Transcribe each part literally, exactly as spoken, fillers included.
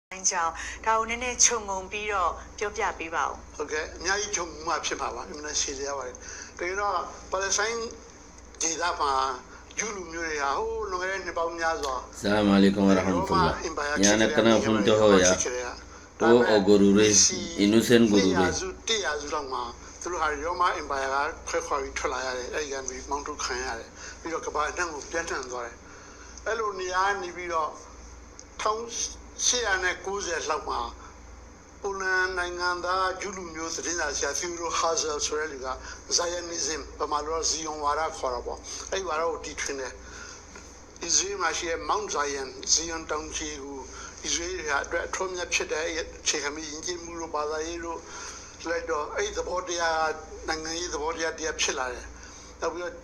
ကြောင်း ဒါကိုနည်းနည်းခြုံငုံပြီးတော့ပြောပြပေးပါဦး။ ဟုတ်ကဲ့၊ အများကြီးခြုံငုံမှဖြစ်မှာပါ။ အင်မတန်ရှည်လျားပါတယ်။ တကယ်တော့ Palestine ဒေသမှာ ဂျူးလူမျိုးတွေဟာ ဟိုးလွန်ခဲ့တဲ့နှစ်ပေါင်းများစွာ Assalamu alaikum wa rahmatullah. Roman Empire ဖြစ်ကတည်းက Yan ekkán fúnto hoóya. Ó ogorure, innocent gorure. နှစ်ရာစု၊ တစ်ရာစုလောက်မှာ သူတို့ဟာ Roman Empire ကခွဲခွာပြီးထွက်လာရတယ်။ အဲဒီကနေပြီး မောင်းထုတ်ခံရတယ်။ ပြီးတော့ ကမ္ဘာအနှံ့ကို ပြန့်နှံ့သွားတယ်။ အဲ့လိုနေရာကနေပြီးတော့ ထောင့်ရှစ်ရာနဲ့ကိုးဆယ်လောက်မှာ ပိုလန်နိုင်ငံသား ဂျူးလူမျိုးသတင်းစာဆရာ Theodor Herzl ဆိုတဲ့လူက Zionism ဗမာလိုတော့ ဇီယွန်ဝါဒခေါ်တာပေါ့။ အဲ့ဒီဝါဒကိုတီထွင်တယ်။ အစ္စရေးမှာရှိတဲ့ Mount Zion ဇီယွန်တောင်ခြေကို အစ္စရေးတွေအတွက် အထွတ်အမြတ်ဖြစ်တဲ့ အခြေခံပြီး ယဉ်ကျေးမှုတို့၊ ဘာသာရေးတို့၊ လိုက်တော့ အဲ့ဒီသဘောတရားက နိုင်ငံရေးသဘောတရားတစ်ရပ်ဖြစ်လာတယ်။ နောက်ပြီးတော့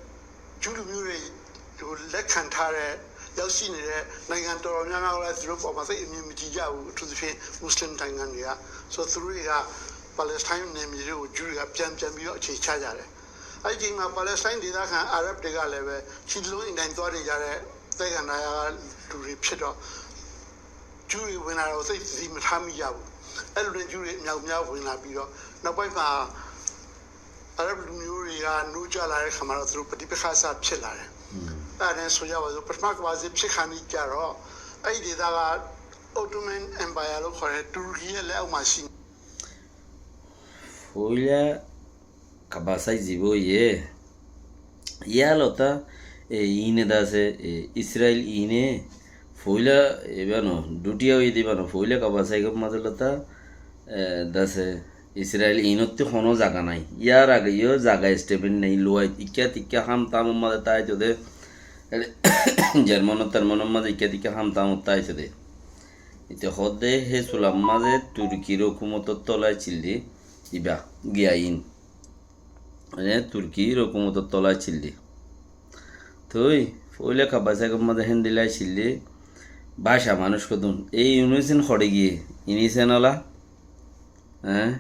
ဂျူးလူမျိုးတွေကို လက်ခံထားတဲ့ ရောက်ရှိနေတဲ့ နိုင်ငံတော်တော်များများကလည်း သူတို့ပေါ်မှာ သိပ်အမြင်မကြည်ကြဘူး။ အထူးသဖြင့် မွတ်စလင်နိုင်ငံတွေက။ ဆိုတော့ သူတို့တွေက Palestine နယ်မြေတွေကို ဂျူးတွေက ပြန်ပြန်ပြီးတော့ အခြေချကြတယ်။ အဲ့ဒီအချိန်မှာ Palestine ဒေသခံ Arab တွေကလည်းပဲ ခြေတလုံးအင်တိုင်းသွားနေကြတဲ့ သဲကန္တာရကလူတွေဖြစ်တော့ ဂျူးတွေဝင်လာတော့ သိပ်သတိမထားမိကြဘူး။ အဲ့လိုနဲ့ ဂျူးတွေအမြောက်အများဝင်လာပြီးတော့ နောက်ပိုင်းမှာ Arab လူမျိုးတွေက နိုးကြားလာတဲ့အခါမှာတော့ သူတို့ပဋိပက္ခစဖြစ်လာတယ်။ อืม အဲ့ဒါနဲ့ဆိုကြပါစို့ ပထမကမ္ဘာစစ်ဖြစ်ခါနီးကြတော့ အဲ့ဒီဒေသက Ottoman Empire လို့ခေါ်တဲ့ တူရကီရဲ့လက်အောက်မှာရှိနေ Foóila kabasái zibou ye. Yíalota, e, iíne dase, e, Israel iíne, foóila, e, ibá no, dútiya óiye de ibá no, foóila kabasái gom mazé lota, e, dase, Israel iínottú honó zaga nái. Yár age yó zaga establish nái, luwai ikká tikká ham tamor mazé táito de, Germanor termanor mazé ikká tikká ham tamot táito de. Ite hoódde hé sular mazé Turkir hókumotor tola accíl de, ibá, giya iín. Mane Turkir hókumotor tola accíl de. Toi, foóila kabasái gom mazé héndilla accíl de, báca manúic hodún. Ei innocent hoçé giyé, innocent ola, eé?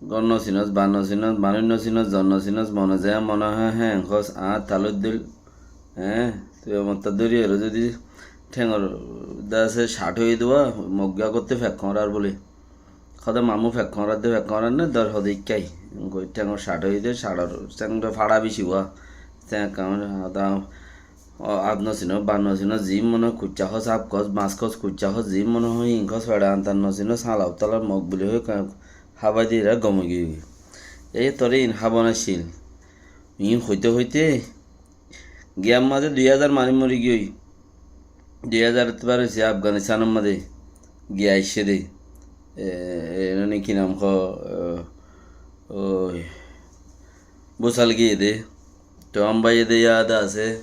Gór no sinós, bar no sinós, manúic no sinós, zon no sinós, mone zeén mone hoó héen hoós, añár talóiddoil, eé, tui amottá dóri ore zodi théngor dase cát óiye de uwá, moggúa gottú fek hoóñrar bóli. Hoóde mamú fek hoóñrar de, fek hoóñrar né, dór hoóde ikkái. Goi théngor cát óiye de, cátor théng dór fáça beci uwá. Théng ekká hoóde, O, át no sinós, bar no sinós, ziín mone hoó kuccá hoós, sáp hoós, mas hoós, kuccá hoós, ziín mone hoó híin hoós, feçe antar no sinós, hála utálar mok buli hoói hábai diyére gom ói giyói. Ei toré iín hába no accíl. Iín hoité hoité giyar mazé dui házar manúic mori giyói. Dui házar etbar óiye Afganistanor mazé giya aiccé dé. E, e, enoni ki nam hoó, e, ói, búsal giyé dé. Toóu añár báiye de yád asé,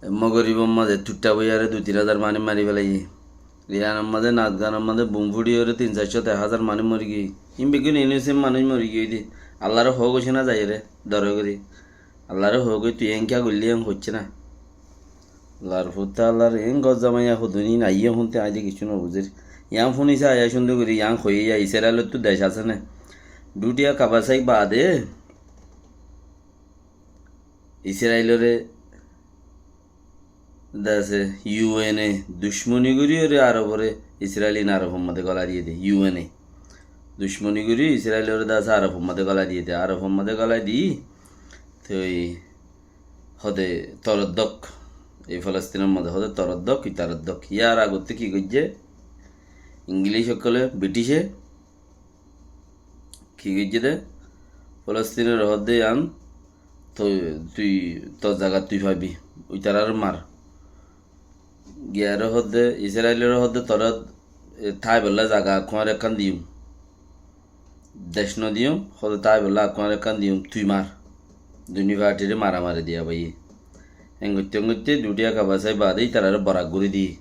Mogoribor mazé tuiththá boiyóre dui tin házar manúic mari félaiyé. Iranor mazé nat ganor mazé bum fúçiyóre tin sair cót ek házar manúic mori giyói. Hín beggún innocent manúic mori giyói dé. Allaré hoó goiccé ná zaiyóre, dore gorí. Allaré hoó goi tui eén kiyá goillí eén hoiccé ná. Allar fut Allar eén gozza maiya hodún iín aiyé húnte aññí de kiccú no buzír. Yián fúnise aiyá cúndor gorí yián hoiyé ya Israelottú dec asé né. Duthiya kabasái baade Israelore dase U N e ducmoni goríyoré Arobore Israel in Arob or mazé golai diyé dé, U N e. Ducmoni gorí Israelore dase Arob or mazé golai diyé dé, Arob or mazé golai di, toi hode toroddok, ei Folostinor mazé hode toroddok, itaroddok. Yar agottú ki goijjé? Ingilic ókkole, Britice, ki goijjé dé? Folostinor hoódde yián, toi, tui, tor zagat tui faibi, itaráre mar. Giyaré hoódde, Israeloré hoódde toré, e, táibolla zaga kuáñr ekkán diyum. Dec no diyum, hoódde táibolla kuáñr ekkán diyum, tui mar. Duní partiré maramari diya báiye. Engoitte engoitte duthiya kabasái baade itaráre borak gorí diyé.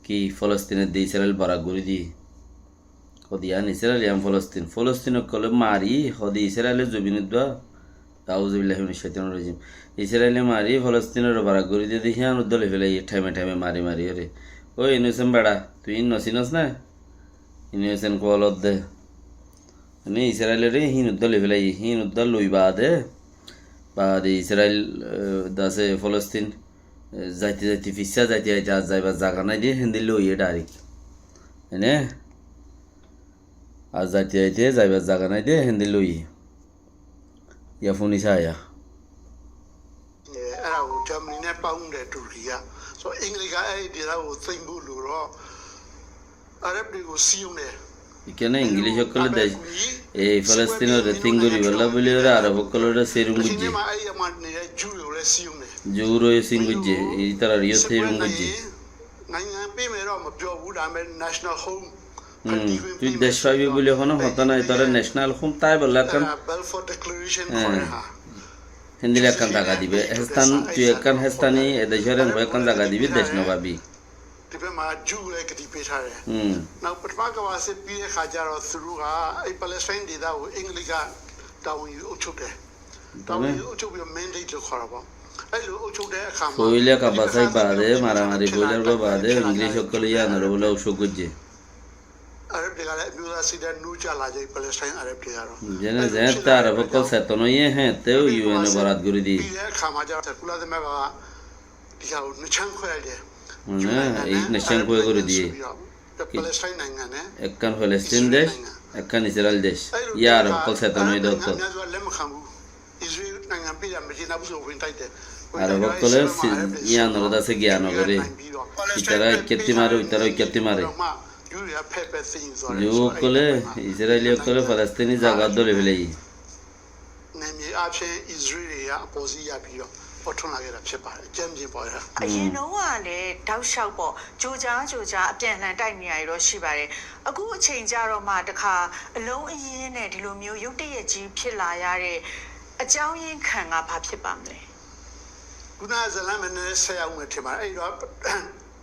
Ki Folostinor de Israel borak gorí diyé. Hode yián Israel, yián Folostin. Folostin ókkole mari, hode Israelor zobinot dua. Auzubillahi minash shaitanir rajim. Israele mari Folostinore barak gorí diyé de, híyan uddá loi félaiye, thaime thaime mari mari ore. Ó innocent beça, tui hín no sinós né? Innocent kuwal odde. Mane Israelore hín uddá loi félaiye, hín uddá loi baade, baade Israel, eh, dase Folostin E, zaite zaite fissá zaite zaite ar zaibar zaga nái de, héndilla óiye direct. Ene? Ar zaite zaite zaibar zaga nái de, héndilla óiye. Yá fúni saiyá. E, အဲ့ဒါကို Germany နဲ့ ပေါင်းတယ် တူရကီက။ So English က အဲ့ဒီဒေသကို သိမ်းဖို့လိုတော့ Arab တွေကို စည်းရုံးတယ်။ Ikkán English ókkole dec, e, Palestine ore tin goríbolla buli ore Arab ókkolore sérung goijjé. Palestine မှာ အဲ့ဒီမှာနေတဲ့ Jew တွေကိုလည်း စည်းရုံးတယ်။ Jew re sérung goijjé, itarare yó sérung goijjé. နိုင်ငံပေးမယ်တော့ မပြောဘူး။ ဒါပေမဲ့ national home ဖန်တီးခွင့်ပေးမယ်ဆိုပြီးတော့ Tui dec faibi buli hono hotá nai, tore national home táibolla ekkán, အဲ့ဒါ Balfour Declaration ခေါ်တဲ့ဟာ héndilla ekkán zaga dibe. Hestán, tui ekkán hestani, e decor ekkán zaga dibe, dec no faibi. ဒီဘက်မှာ Jew ကိုလည်း ကတိပေးထားတယ်။ နောက် ပထမကမ္ဘာစစ်ပြီးတဲ့အခါကျတော့ သူတို့က အဲ့ Palestine ဒေသကို အင်္ဂလိပ်က တာဝန်ယူအုပ်ချုပ်တယ်။ တာဝန်ယူအုပ်ချုပ်ပြီးတော့ mandate လို့ခေါ်တာပေါ့။ အဲ့လိုအုပ်ချုပ်တဲ့အခါမှာ Foila kabasai baade, maramari foilar baade, English ókkole yíanore bóle usuk goijjé. Arab တွေကလည်း အမျိုးသားစိတ်ဓာတ် နိုးကြားလာကြပြီ။ Palestine Arab တွေကတော့ Zene zente Arab ókkol seton óiye, héen, teu U N e borat gorí diye. ပြီးတဲ့အခါမှာကျတော့ ကုလသမဂ္ဂက ဒီဟာကို နှစ်ခြမ်းခွဲလိုက်တယ်။ Mane, U N နဲ့ ek necen kue gori diye. Palestine နိုင်ငံနဲ့ Ekkan Palestine dec, Israel နိုင်ငံ ekkan Israel dec. Yar ókkol seton ói de ókkol. များစွာလက်မခံဘူး။ Israel နိုင်ငံပေးတာ မကျေနပ်ဘူးဆို ဝင်တိုက်တယ်။ Arab ókkole yar ore dase giyan no gore. Itara ikketti mare, itara ikketti mare. Jew တွေ က ဖဲဖဲသိမ်းယူသွားတယ်။ Jew ókkole, Israeli ókkole Palestine zaga dóri félaiye. နယ်မြေအားဖြင့် အစ္စရေးတွေက အပေါ်စီးရပြီးတော့ ပေါ်ထွန်းလာခဲ့တာ ဖြစ်ပါတယ်။ အကြမ်းဖျဉ်းပေါ်လာတာ။ အရင်တုန်းကလည်း တောက်လျှောက်ပေါ့ ကြိုကြားကြိုကြား အပြန်အလှန်တိုက်နေတာတွေတော့ ရှိပါတယ်။ အခုအချိန်ကျတော့မှတခါ အလုံးအရင်းနဲ့ ဒီလိုမျိုးရုတ်တရက်ကြီး ဖြစ်လာရတဲ့ အကြောင်းရင်းခံက ဘာဖြစ်ပါမလဲ။ ခုနက ဇာတ်လမ်းမှာ နည်းနည်းဆက်ရဦးမယ် ထင်ပါတယ်။ အဲ့ဒီတော့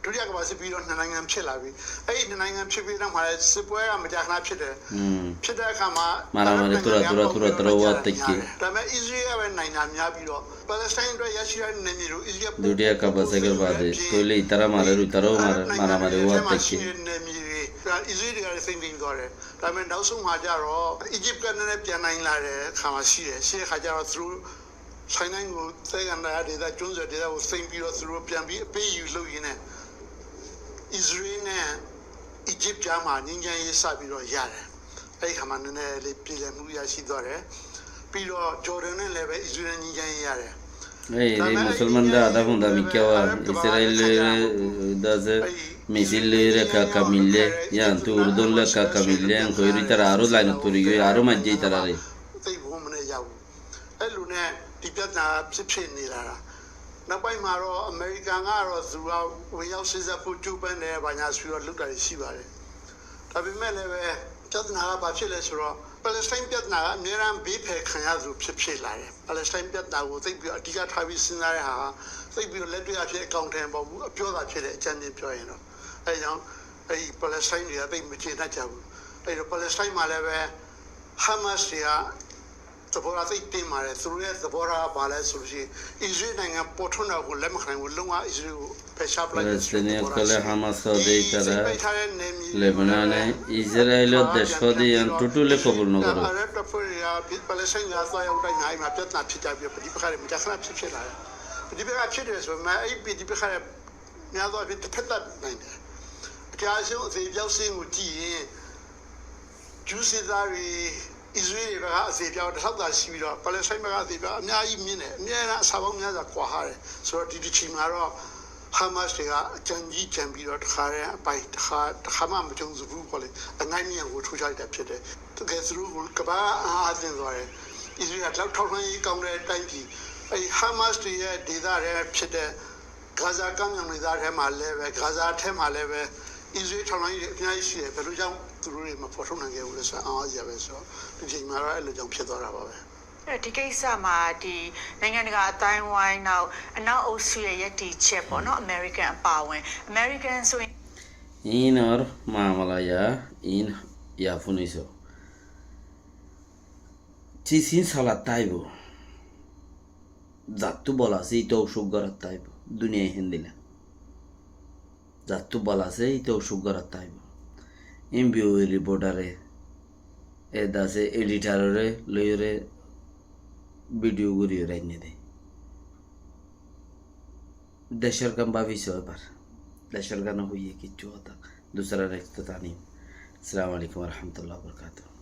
ဒုတိယကမ္ဘာစစ်ပြီးတော့ နှစ်နိုင်ငံဖြစ်လာပြီ။ အဲ့ဒီနှစ်နိုင်ငံဖြစ်ပြီးနောက်မှာလည်း စစ်ပွဲက မကြာခဏဖြစ်တယ်။ ဖြစ်တဲ့အခါမှာ Maramari tura tura tura tura ówa táikke. ဒါပေမဲ့ အစ္စရေးကပဲ နိုင်တာများပြီးတော့ Palestine အတွက်ရရှိတဲ့နယ်မြေတွေကို အစ္စရေးက Dutiya kabasai or baade toile itara marer, itara ó marer, maramari ówa táikke. နယ်မြေတွေ အစ္စရေးတွေကလည်း သိမ်းသိမ်းသွားတယ်။ ဒါပေမဲ့ နောက်ဆုံးမှာကျတော့ အီဂျစ်က နည်းနည်းပြန်နိုင်လာတဲ့အခါမှာ ရှိတယ်။ ရှိတဲ့အခါကျတော့ သူတို့ ဆိုင်းနၢင်းကို သဲကန္တာရဒေသ ကျွန်းဆွယ်ဒေသကို သိမ်းပြီးတော့ သူတို့ပြန်ပြီး အပေးအယူလုပ်ရင်းနဲ့ အစ္စရေးနဲ့ အီဂျစ်ကြားမှာ ငြိမ်းချမ်းရေး စပြီးတော့ရတယ်။ အဲ့ဒီအခါမှာ နည်းနည်းလေး ပြေလည်မှု ရရှိသွားတယ်။ ပြီးတော့ ဂျော်ဒန်နဲ့လည်းပဲ အစ္စရေးနဲ့ ငြိမ်းချမ်းရေးရတယ်။ Ei, ei musulman de ada funda mikká wa, Israel loire dase misil loire ka ka mille, yan tu Urdun loi ka ka mille, yan hoiri tara aro line ot pori giyói, aro maijje itarare. သိပ်ဝမ်းမနည်းရဘူး။ အဲ့လိုနဲ့ ဒီပြဿနာ ဖြစ်ဖြစ်နေလာတာ။ နောက်ပိုင်းမှာတော့ အမေရိကန်ကတော့ သူက ဝင်ရောက်စေ့စပ်ဖို့ ကြိုးပမ်းတယ် ဘာညာဆိုပြီးတော့ လုပ်တာတွေ ရှိပါတယ်။ ဒါပေမဲ့လည်းပဲ ပြဿနာက ဘာဖြစ်လဲဆိုတော့ Palestine ပြဿနာက အမြဲတမ်း ဘဲဖယ်ခံရသလို ဖြစ်ဖြစ်လာတယ်။ Palestine ပြဿနာကို သိပ်ပြီးတော့ အဓိကထားပြီး စဉ်းစားတဲ့ဟာက သိပ်ပြီးတော့ လက်တွေ့အားဖြင့် အကောင်အထည်မပေါ်ဘူး။ အပြောသာဖြစ်တယ်။ အကြမ်းဖျဉ်းပြောရင်တော့။ အဲဒါကြောင့် အဲဒီ Palestine တွေက သိပ်မကျေနပ်ကြဘူး။ အဲဒီတော့ Palestine မှာလည်းပဲ Hamas တွေက သဘောထား သိပ်တင်းမာတယ်။ သူတို့ရဲ့သဘောထားက ဘာလဲဆိုလို့ရှိရင် အစ္စရေးနိုင်ငံ ပေါ်ထွန်းတာကို လက်မခံဘူး။ လုံးဝ အစ္စရေးကို ဖယ်ရှားပစ်လိုက်တယ်ဆိုတဲ့ သဘောထားရှိတယ်။ Palestine ókkole Hamas hoó de ítara Lebanon e, Israel or dec hoó de, yián totally kobul no gorer. Arab တပ်ဖွဲ့တွေက Palestine က သွားရောက်တိုက်နေတာ အဲဒီမှာ ပြဿနာဖြစ်ကြပြီးတော့ ပဋိပက္ခတွေ မကြာခဏ ဖြစ်ဖြစ်လာတယ်။ ပဋိပက္ခဖြစ်တယ်ဆိုပေမဲ့ အဲဒီပဋိပက္ခတွေ များသောအားဖြင့် တစ်ဖက်သတ်နိုင်တယ်။ အကြဆုံး အသေအပျောက်စာရင်းကိုကြည့်ရင် ဂျူးစစ်သားတွေ အစ္စရေးတွေဘက်က အသေအပျောက် တစ်ထောင်သာရှိပြီးတော့ Palestine ဘက်က အသေအပျောက် အများကြီးမြင့်တယ်။ အမြဲတမ်း အဆပေါင်းများစွာ ကွာဟတယ်။ ဆိုတော့ ဒီတစ်ချိန်မှာတော့ Hamas တွေက အကြံကြီးကြံပြီးတော့ တစ်ခါတည်း အပိုင် တစ်ခါ တစ်ခါမှ မကြုံစဖူးပေါ့လေ၊ အငိုင်းမီးယင်ကို ထိုးချလိုက်တာဖြစ်တယ်။ တကယ်သူတို့ကို ကမ္ဘာကအံ့အားသင့်သွားတယ်။ အစ္စရေးက ဒီလောက်ထောက်လှမ်းရေးကောင်းတဲ့တိုင်းပြည်၊ အဲဒီ Hamas တွေရဲ့ဒေသထဲဖြစ်တဲ့ ဂါဇာကမ်းမြောင်ဒေသထဲမှာလည်းပဲ၊ ဂါဇာထဲမှာလည်းပဲ အစ္စရေးထောက်လှမ်းရေးတွေ အများကြီးရှိတယ်။ ဘယ်လိုကြောင့် သူတို့တွေ မဖော်ထုတ်နိုင်ခဲ့ဘူးလဲဆိုတာ အံ့အားစရာပဲဆိုတော့ ဒီချိန်မှာတော့ အဲလိုကြောင့် ဖြစ်သွားတာပါပဲ။ အဲ့တော့ ဒီကိစ္စမှာ ဒီနိုင်ငံတကာအသိုင်းအဝိုင်း နောက် အနောက်အုပ်စုရဲ့ ရပ်တည်ချက်ပေါ့နော်၊ အမေရိကန်အပါအဝင်၊ အမေရိကန်ဆိုရင် Iín or mamala ya, iín ya fúniso. Cisín salat táibo. Zattú bol asé, íte usuk gorát táibo. Duniyai héndilla. Zattú bol asé, íte usuk gorát táibo. Iín V O A reporter e, e dase editor ore loiyóre video gorí rainné de. Decór gán báfi só ebar. Decór gán hoiyé kessú hotá. Dusára next tanim. Assalamu alaikum wa rahmatullahi wa barakatuhu.